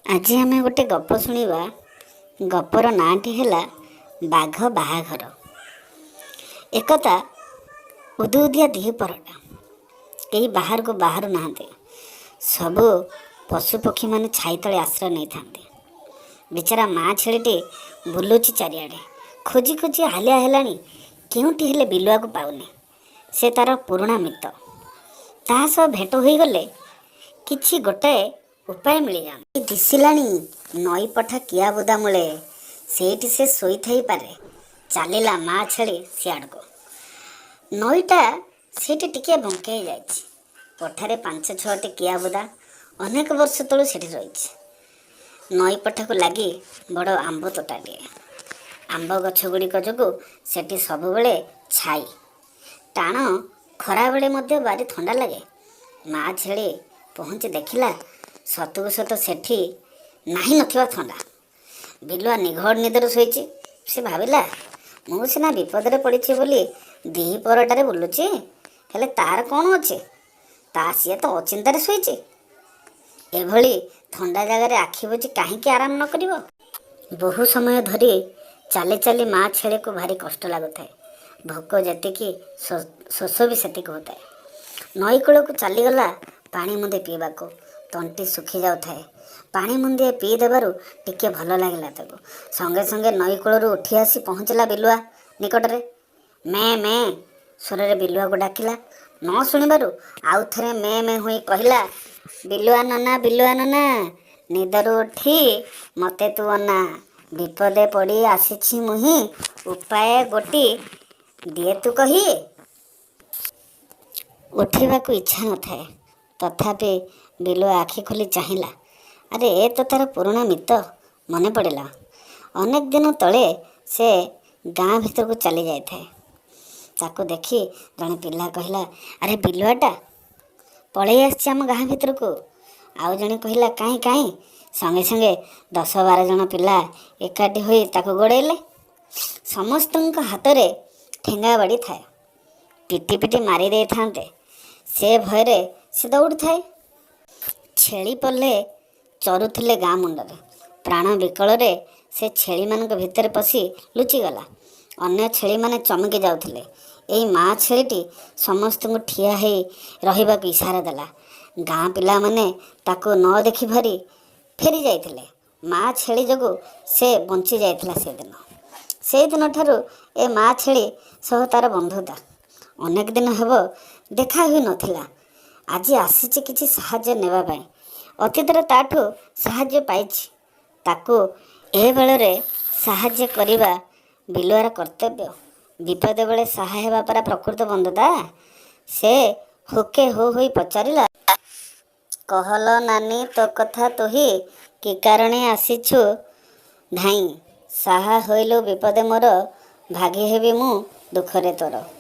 ଆଜି ଆମେ ଗୋଟେ ଗପ ଶୁଣିବା। ଗପର ନାଁଟି ହେଲା ବାଘ ବାହାଘର। ଏକଥା ଉଦୁଉଦିଆ ଦ୍ୱିପହରଟା। କେହି ବାହାରକୁ ବାହାରୁ ନାହାନ୍ତି। ସବୁ ପଶୁପକ୍ଷୀମାନେ ଛାଇ ତଳେ ଆଶ୍ରୟ ନେଇଥାନ୍ତି। ବିଚାରା ମା ଛେଳିଟି ବୁଲୁଛି ଚାରିଆଡ଼େ। ଖୋଜି ଖୋଜି ହାଲିଆ ହେଲାଣି, କେଉଁଠି ହେଲେ ବିଲୁଆକୁ ପାଉନି। ସେ ତାର ପୁରୁଣା ମିତ। ତା ସହ ଭେଟ ହୋଇଗଲେ କିଛି ଗୋଟାଏ ଉପାୟ ମିଳିଯାନ୍ତା। ଦିଶିଲାଣି ନଈ ପଠା କିଆ ବୁଦା ମୂଳେ। ସେଇଠି ସେ ଶୋଇଥାଇପାରେ। ଚାଲିଲା ମା ଛେଳି ସିଆଡ଼କୁ। ନଈଟା ସେଇଠି ଟିକିଏ ବଙ୍କେଇ ଯାଇଛି। ପଠାରେ ପାଞ୍ଚ ଛଅଟି କିଆ ବୁଦା ଅନେକ ବର୍ଷ ତଳୁ ସେଠି ରହିଛି। ନଈ ପଠାକୁ ଲାଗି ବଡ଼ ଆମ୍ବ ତୋଟାଟିଏ। ଆମ୍ବ ଗଛ ଗୁଡ଼ିକ ଯୋଗୁଁ ସେଠି ସବୁବେଳେ ଛାଇ। ଟାଣ ଖରାବେଳେ ମଧ୍ୟ ଭାରି ଥଣ୍ଡା ଲାଗେ। ମା ଛେଳି ପହଞ୍ଚି ଦେଖିଲା, ସତକୁ ସତ ସେଠି ନାହିଁ ନଥିବା ଥଣ୍ଡା। ବିଲୁଆ ନିଘୋଡ଼ ନିଦରେ ଶୋଇଛି। ସେ ଭାବିଲା, ମୁଁ ସିନା ବିପଦରେ ପଡ଼ିଛି ବୋଲି ଦ୍ୱିପହରଟାରେ ବୁଲୁଛି, ହେଲେ ତାର କ'ଣ ଅଛି? ତା ସିଏ ତ ଅଚିନ୍ତାରେ ଶୋଇଛି। ଏଭଳି ଥଣ୍ଡା ଜାଗାରେ ଆଖି ବୁଜି କାହିଁକି ଆରାମ ନ କରିବ? ବହୁ ସମୟ ଧରି ଚାଲି ଚାଲି ମା ଛେଳିକୁ ଭାରି କଷ୍ଟ ଲାଗୁଥାଏ। ଭୋକ ଯେତିକି, ଶୋଷ ବି ସେତିକି ହେଉଥାଏ। ନଈକୂଳକୁ ଚାଲିଗଲା ପାଣି ମୁନ୍ଦେ ପିଇବାକୁ। ତଣ୍ଟି ଶୁଖି ଯାଉଥାଏ। ପାଣି ମୁନ୍ଦିଏ ପିଇ ଦେବାରୁ ଟିକିଏ ଭଲ ଲାଗିଲା ତାକୁ। ସଙ୍ଗେ ସଙ୍ଗେ ନଈକୂଳରୁ ଉଠି ଆସି ପହଞ୍ଚିଲା ବିଲୁଆ ନିକଟରେ। ମେ ମେ ସ୍ୱରରେ ବିଲୁଆକୁ ଡାକିଲା। ନ ଶୁଣିବାରୁ ଆଉ ଥରେ ମେ ମେ ହୋଇ କହିଲା, "ବିଲୁଆ ନନା, ବିଲୁଆ ନନା, ନିଦରୁ ଉଠି ମୋତେ ତୁ ଅନା। ବିପଦେ ପଡ଼ି ଆସିଛି ମୁହିଁ, ଉପାୟ ଗୋଟି ଦିଏ ତୁ କହି।" ଉଠିବାକୁ ଇଚ୍ଛା ନଥାଏ, ତଥାପି ବିଲୁଆ ଆଖି ଖୋଲି ଚାହିଁଲା। ଆରେ, ଏ ତ ତାର ପୁରୁଣା ମିତ! ମନେ ପଡ଼ିଲା, ଅନେକ ଦିନ ତଳେ ସେ ଗାଁ ଭିତରକୁ ଚାଲି ଯାଇଥାଏ। ତାକୁ ଦେଖି ଜଣେ ପିଲା କହିଲା, "ଆରେ, ବିଲୁଆଟା ପଳେଇ ଆସିଛି ଆମ ଗାଁ ଭିତରକୁ।" ଆଉ ଜଣେ କହିଲା, "କାହିଁ, କାହିଁ?" ସଙ୍ଗେ ସଙ୍ଗେ 10-12 ଜଣ ପିଲା ଏକାଠି ହୋଇ ତାକୁ ଗୋଡ଼େଇଲେ। ସମସ୍ତଙ୍କ ହାତରେ ଠେଙ୍ଗା ବାଡ଼ି ଥାଏ। ପିଟି ପିଟି ମାରି ଦେଇଥାନ୍ତେ, ସେ ଭୟରେ ସେ ଦୌଡ଼ୁଥାଏ। ଛେଳି ପଲେ ଚରୁଥିଲେ ଗାଁ ମୁଣ୍ଡରେ। ପ୍ରାଣ ବିକଳରେ ସେ ଛେଳିମାନଙ୍କ ଭିତରେ ପଶି ଲୁଚିଗଲା। ଅନ୍ୟ ଛେଳିମାନେ ଚମକି ଯାଉଥିଲେ। ଏଇ ମା ଛେଳିଟି ସମସ୍ତଙ୍କୁ ଠିଆ ହେଇ ରହିବାକୁ ଇସାରା ଦେଲା। ଗାଁ ପିଲାମାନେ ତାକୁ ନ ଦେଖି ଫେରି ଯାଇଥିଲେ। ମା ଛେଳି ଯୋଗୁଁ ସେ ବଞ୍ଚି ଯାଇଥିଲା ସେଦିନ। ସେଇଦିନଠାରୁ ଏ ମା ଛେଳି ସହ ତାର ବନ୍ଧୁତା। ଅନେକ ଦିନ ହେବ ଦେଖା ହୋଇନଥିଲା। ଆଜି ଆସିଛି କିଛି ସାହାଯ୍ୟ ନେବା ପାଇଁ। ଅତୀତରେ ତାଠୁ ସାହାଯ୍ୟ ପାଇଛି। ତାକୁ ଏ ବେଳରେ ସାହାଯ୍ୟ କରିବା ବିଲୁଆର କର୍ତ୍ତବ୍ୟ। ବିପଦ ବେଳେ ସାହା ହେବା ପରା ପ୍ରକୃତ ବନ୍ଧୁତା। ସେ ହୁକେ ହୁ ହୋଇ ପଚାରିଲା, "କହଲୋ ନାନୀ, ତୋ କଥା ତୁହି, କି କାରଣେ ଆସିଛୁ ଧାଇଁ? ସାହା ହୋଇଲୁ ବିପଦେ ମୋର, ଭାଗୀ ହେବି ମୁଁ ଦୁଃଖରେ ତୋର।"